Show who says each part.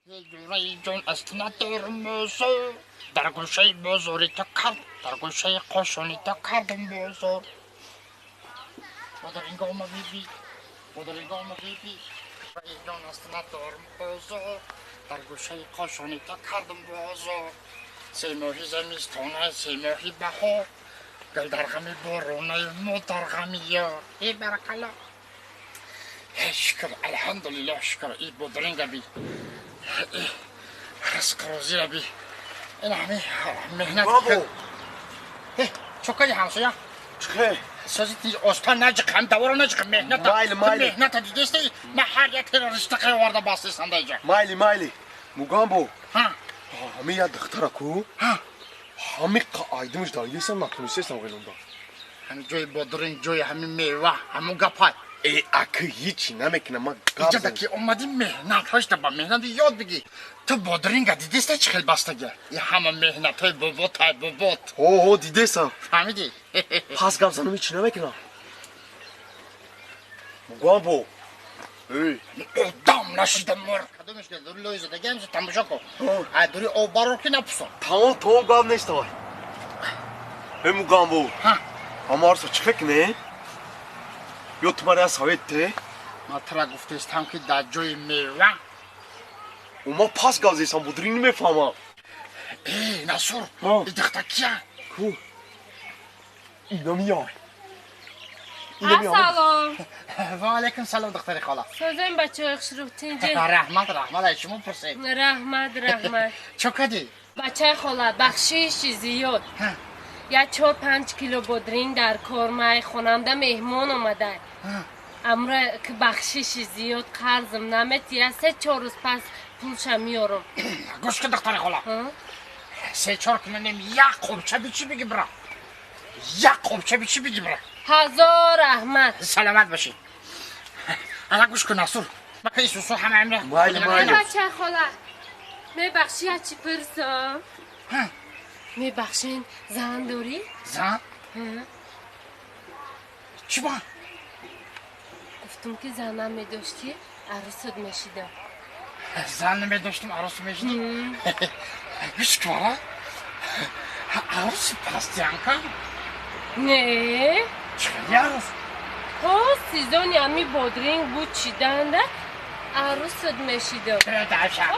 Speaker 1: Ҷон аз ту надорам бозор, дар гӯшаи бозори ту кард, дар гӯшаи қошони ту кардам бозор. Бодарингома биби, бодарингома биби, ҷон аз ту надорам бозор, дар гӯшаи қошони ту кардам бозор. Се моҳи зимистона, се моҳи баҳор, гул дар ғами боронаю мо дар ғами ёр. Э баракалло, шукр, алҳамдулиллоҳ, шукр. И бодринга би, ризқ розира би, ин ҳами меҳнат. Чо кади, ҳамсоя?
Speaker 2: Чихе?
Speaker 1: Созити оста наҷиқ, ҳам давора наҷиқ, меҳната.
Speaker 2: Майли, майли.
Speaker 1: Меҳната дидести, ма ҳар як тера риштақе оварда бастестам даиҷа.
Speaker 2: Майли, майли, Мугамбо. Ҳами як духтара ку, ҳами айдимиш даридесам, натунистесам ғелонда.
Speaker 1: Ҳами ҷои бодринг, ҷои ҳами мева, ҳамун гапай.
Speaker 2: Э, аки ҳичи намекунам, ма гап.
Speaker 1: Иҷада ки омадӣ, меҳнат ҳошта, ба меҳнати ёд бигӣ. Ту бодринга дидеста, чӣ хел бастага? И ҳама меҳнатҳои боботай, бобот.
Speaker 2: Ҳо, ҳо, дидесам.
Speaker 1: Фаҳмидӣ?
Speaker 2: Пас гап занам, ҳичи намекунам, Мугамбо. Эй.
Speaker 1: Одам нашида мор кадомеш ки дури лои задагиам, тамошо кун, ай дури об барор ки напусон.
Speaker 2: Тамом, тамом, гап нест, давай. Эй, Мугамбо, ҳамарсо чӣ кунем? Ё ту маро як совет те.
Speaker 1: Ма тура гуфтестам, ки дар ҷои мева.
Speaker 2: Ма пас гап зесам, будринг намефаҳмам.
Speaker 1: Э, Насур, и духта кия?
Speaker 2: Ку? Ино миёй.
Speaker 3: Ассалом.
Speaker 1: Ва алайкум салом, духтари хола.
Speaker 3: Созем, бачаҳои хушрӯ, тинҷи?
Speaker 1: Раҳмат, раҳмат, ай шумо пурсед.
Speaker 3: Раҳмат, раҳмат.
Speaker 1: Чо кадӣ?
Speaker 3: Бачаи хола, бахшиши зиёд, як чор панҷ кило бодринг дар кормай, хонамда меҳмон омада. Амра ки бахшиши зиёд, қарзм наметия, се чор рӯз пас пулша меёрам.
Speaker 1: Гӯш кун, духтари хола, се чор кунанем, як қобча бичи биги бира, як қобча бичи биги бира.
Speaker 3: Ҳазор раҳмат.
Speaker 1: Саломат бошӣ. Ала гӯш кун, Насур, мака исусу ҳама амра.
Speaker 2: Майли, майли.
Speaker 3: Бачаи хола, мебахши, як чӣ пурсам? Мебахшен, зан дорӣ?
Speaker 1: Зан чӣ ба?
Speaker 3: Гуфтум, ки зан намедоштӣ, арӯсат мешидам.
Speaker 1: Зан намедоштам, арӯс мешидӣ? Гӯш кун, арӯси пастянка?
Speaker 3: Не.
Speaker 1: Чӣ хели арӯс?
Speaker 3: Ҳо, сезони ҳами бодринг буд, чиданда арӯсат мешидам.
Speaker 1: Даша.